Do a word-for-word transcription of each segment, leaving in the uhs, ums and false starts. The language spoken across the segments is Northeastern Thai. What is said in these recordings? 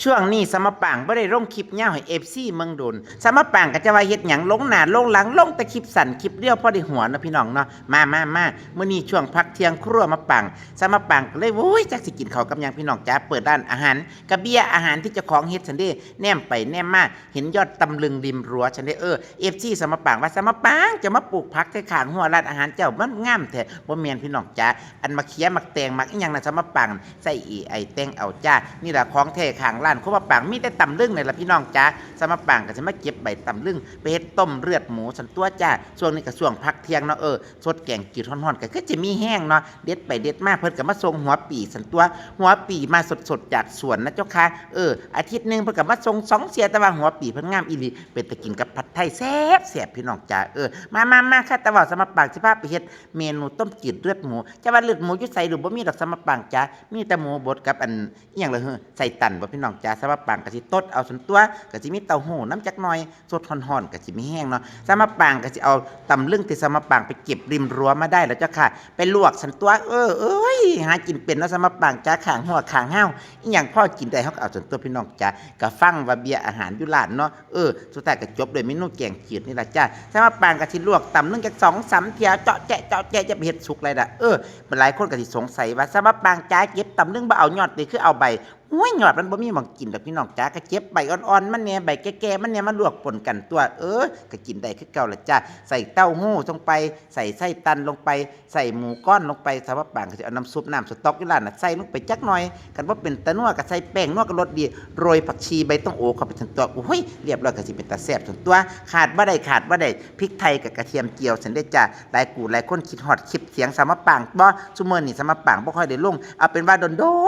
ช่วงนี้สาวมะปางบ่ได้ลงคลิปยาวให้ เอฟซี เบิ่งโดน สาวมะปางก็จะว่าเฮ็ดหยัง ลงหน้าลงหลัง ลงแต่คลิปสั้นคลิปเรียวพอได้หัวเนาะพี่น้องเนาะ มามามามื้อนี้ช่วงพักเที่ยงครัวมะปาง สาวมะปางก็เลย โอ้ย จักสิกินข้าวกับหยังพี่น้องจ๋า เปิดร้านอาหาร กะเบียอาหารที่เจ้าของเฮ็ดซั้นเด้ แนมไปแนมมา เห็นยอดตำลึงริมรั้วซั้นเด้ เออ เอฟซี สาวมะปางว่า สาวมะปาง เจ้ามาปลูกผักใส่ข้างรั้วร้านอาหารเจ้า มันงามแท้ บ่แม่นพี่น้องจ๋า อันมะเขือ มะแตง มะอิหยังน่ะ สาวมะปาง ใส่ เอไอ แต่งเอาจ้า นี่ล่ะของแท้ข้างร้านครัวมะปาง มีแต่ตำลึงนี่ล่ะพี่น้องจ๋า สาวมะปางก็สิมาเก็บใบตำลึง ไปเฮ็ดต้มเลือดหมูซั้นตั่วจ้า ช่วงนี้ก็ช่วงพักเที่ยงเนาะ เออ สดแกงจืดฮ้อนๆ ก็คือสิมีแฮงเนาะ เด็ดไปเด็ดมาเพิ่นก็มาส่งหัวปีซั้นตั่ว หัวปีมาสดๆ จากสวนนะเจ้าค่ะ เออ อาทิตย์หนึ่งเพิ่นก็มาส่งสองเทื่อ แต่ว่าหัวปีเพิ่นงามอีหลี เป็นตากินกับผัดไทยแซ่บๆ พี่น้องจ๋า เออ มามามาค่ะ แต่ว่าสาวมะปางสิพาไปเฮ็ดเมนูต้มจืดเลือดหมู จะว่าเลือดหมูอยู่ไสหรือบ่มีดอก สาวมะปางจ๋า มีแต่หมูบดกับอัน อิหยังล่ะเฮ้อ ไส้ตันบ่พี่น้องจ๋า สาวมะปางก็สิตดเอาซั้นตั่ว ก็สิมีเต้าหู้นำจักหน่อย สดฮ้อนๆ ก็สิมีแฮงเนาะ สาวมะปางก็สิเอาตำลึงที่สาวมะปางไปเก็บริมรั้วมาได้แล้วเจ้าค่ะ ไปลวกซั้นตั่ว เออ เอ้ย หากินเป็นเนาะ สาวมะปางจ๋า ข้างรั้วข้างเฮา อิหยังพอกินได้เฮาก็เอาซั้นตั่วพี่น้องจ๋า ก็ฟังว่าเบียอาหารอยู่ร้านเนาะ เออ สุดท้ายก็จบด้วยเมนูแกงจืดนี่ล่ะจ้า สาวมะปางก็สิลวกตำลึงจักสองสามเทื่อ เจาะแจ๊ะ เจาะแจ๊ะ อย่าไปเฮ็ดสุกหลายล่ะ เออ หลายคนก็สิสงสัยว่า สาวมะปางจ๋า เก็บตำลึงบ่เอายอดติ คือเอาใบ โอ้ย ยอดมันบ่มีหม่องกินดอกพี่น้องจ๋า ก็เก็บใบอ่อนๆ มันแหน่ ใบแก่ๆ มันแหน่ มาลวกปนกันตั่ว เออ ก็กินได้คือเก่าล่ะจ้า ใส่เต้าหู้ลงไป ใส่ไส้ตันลงไป ใส่หมูก้อนลงไป สาวมะปางก็สิเอาน้ำซุปน้ำสต๊อกอยู่ร้านน่ะ ใส่ลงไปจักหน่อย คันบ่เป็นตานัวก็ใส่แป้งนัวก็รสดี โรยผักชีใบต้งโอเข้าไปซั้นตั่ว โอ้ย เรียบร้อยก็สิเป็นตาแซ่บซั้นตั่ว ขาดบ่ได้ ขาดบ่ได้ พริกไทยกับกระเทียมเจียวซั้นเด้อจ้า หลายกู่หลายคนคิดฮอดคลิปเสียงสาวมะปางบ่ ซุมื้อนี้สาวมะปางบ่ค่อยได้ลง เอาเป็นว่าโด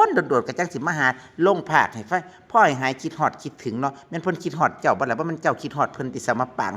นๆ โดนๆ ก็จั่งสิมาหาลงพากให้ฟัง พอให้หายคิดฮอดคิดถึงเนาะ แม่นเพิ่นคิดฮอดเจ้าบ่ล่ะ บ่แม่นเจ้าคิดฮอดเพิ่นติ สาวมะปาง